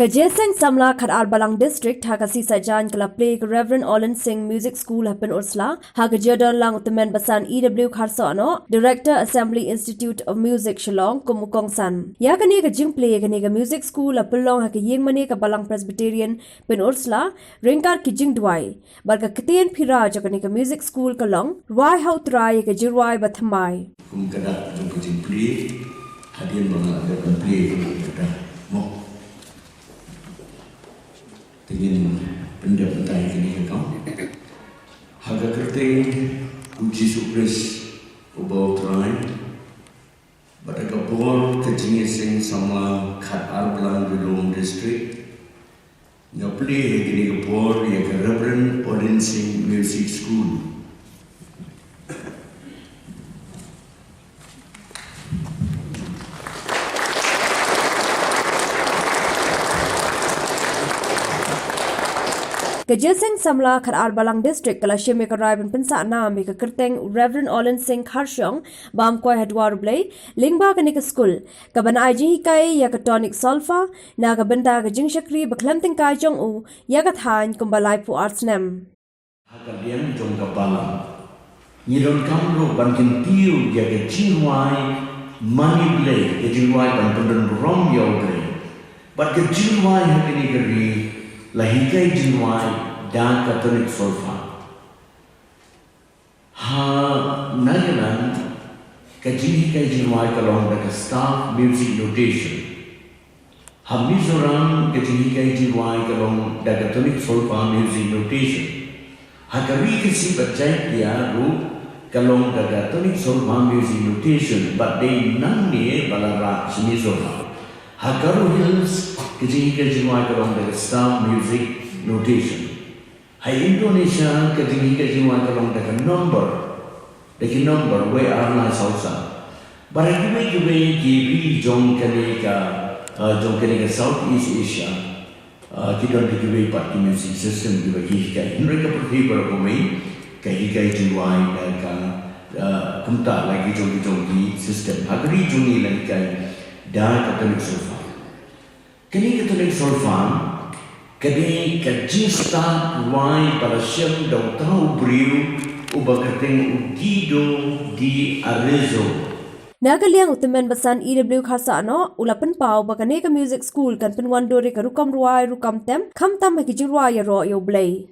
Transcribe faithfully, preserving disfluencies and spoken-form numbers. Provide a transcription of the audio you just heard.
Ka Jingïaseng Samla Khatar Balang District ha ka sngi Saitjaiñ ka la plie ïa ka Reverend Olin Singh Music School ha Pynursla ha ka jingdon lang u tymmen basan E W Kharsohanoh, Director, Assembly Institute of Music Shillong, kum u kongsan. Ïa kane ka jingplie ïa kane ka music school la pynlong ha ka ïingmane ka Balang Presbyterian Pynursla ryngkat ki jingduwai bad ka ktien pyrshah jong kane ka music school ka long: Rwai ha U Trai ïa ka jingrwai bathymmai. Kum ka dak jong ka jingplie, hadien ba nga la dep ban plie ïa kane ka dak, mo, te ngin pyndep bynta ïa kane ka kam. Ha ka kyrteng U Jisu Khrist uba U Trai bad da ka bor ka Jingïaseng Samla Khatar Balang Ri Lum District, nga plie ïa kane ka bor ïa ka Reverend Olin Singh Music School. Ka Jingïaseng Samla Khatar Balang District ka la shim ïa ka rai ban pynsah nam ïa ka kyrteng Reverend Olin Singh Kharshiong Bamkwai ha dwar U Blei lyngba kane ka skul, kaban ai jinghikai ïa ka tonic solfa na ka bynta ka jingshakri bakhlem tyngkai jong u ïa ka thaiñ kumba laiphew ar snem. Ha ka liang jong ka balang, ngi donkam ruh ban kyntiew ïa ka jingrwai mane Blei, ka jingrwai ban pyndon burom ïa U Blei, bad ka jingrwai ha kane ka ri la hikai jingrwai da ka tonic solfa. Ha Nagaland, ka jinghikai jingrwai ka long da ka staff music notation. Ha Mizoram, ka jinghikai jingrwai ka long da ka tonic solfa music notation. Ha ka Ri Khasi bad Jaintia ruh ka long da ka tonic solfa music notation, bad dei nangne ba la rah sha Mizoram. Ha Garo Hills, ka jinghikai jingrwai ka long da ka staff music notation. Ha Indonesia, ka jinghikai jingrwai ka long da ka number, da ki number, wei, ar, lai, saw, saw. Bad ha kiwei kiwei ki ri jong kane ka, uh, jong kane ka Southeast Asia, uh, ki don da kiwei pat ki music system kiba ki hikai. Hynrei ka pyrthei baroh kawei ka hikai jingrwai da ka, uh, kumta la ki jong ki jong ki system. Ha ka ri jong ngi la hikai da ka tonic solfa. Kane ka tonic solfa ka dei ka jingstad rwai ba la shem da uta u briew uba kyrteng u Guido de Arezzo. Na ka liang u tymmen basan E W Kharsohanoh u la pynpaw ba kane ka music school kan pynwandur ïa ka rukom rwai rukom tem, khamtam ha ki jingrwai ïaroh ïa U Blei.